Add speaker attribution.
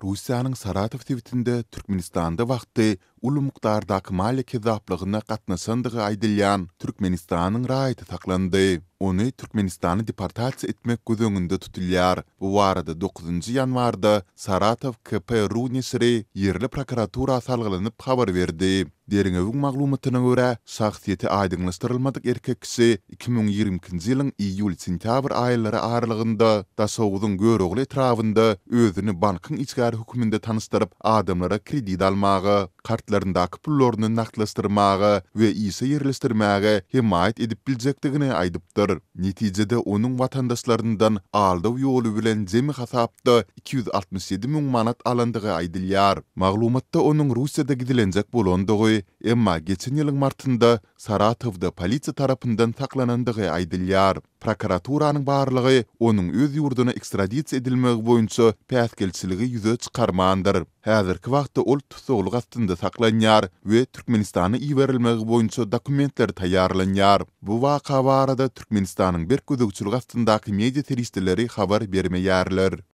Speaker 1: Russiýanyň Saratow sebitinde Türkmenistanda wagty uly mukdardaky maliýe kezzaplygyna gatnaşandygy aýdylýan Türkmenistanyň raýaty saklandy. Ony Türkmenistana deportasiýa etmek göz öňünde tutulýar. Bu barada dokuzynjy ýanwarda Saratow KP ru neşiri ýerli prokuratura salgylanyp habar berdi. Derňewiň maglumatyna görä, şahsyýeti aýdyňlaşdyrylmadyk erkek kişi 2022-nji ýylyň iýul-sentýabr aýlary aralygynda Daşoguzyň Görogly etrabynda özüni bankyň işgäri hökmünde tanyşdyryp, adamlara kredit almaga, kartlaryndaky pullaryny nagtlaşdyrmaga we işe ýerleşdirmäge hemaýat edip biljekdigini aýdypdyr. Netijede, onuň watandaşlaryndan aldaw ýoly bilen jemi hasapda 267 müň manat alandygy aýdylýar. Maglumatda onuň Russiýada gizlenjek bolandygy, emma geçen ýylyň martynda Saratowda polisiýa tarapyndan saklanandygy aýdylýar. Prokuraturanyň barlagy onuň öz ýurduna ekstradisiýa edilmegi boýunça päsgelçiligi ýüze çykarmandyr. Häzirki wagtda ol tussaglyk astynda saklanýar we Türkmenistana iberilmegi boýunça dokumentler taýýarlanýar. Bu waka barada Türkmenistanyň berk gözegçilik astyndaky media serişdeleri habar bermeýärler.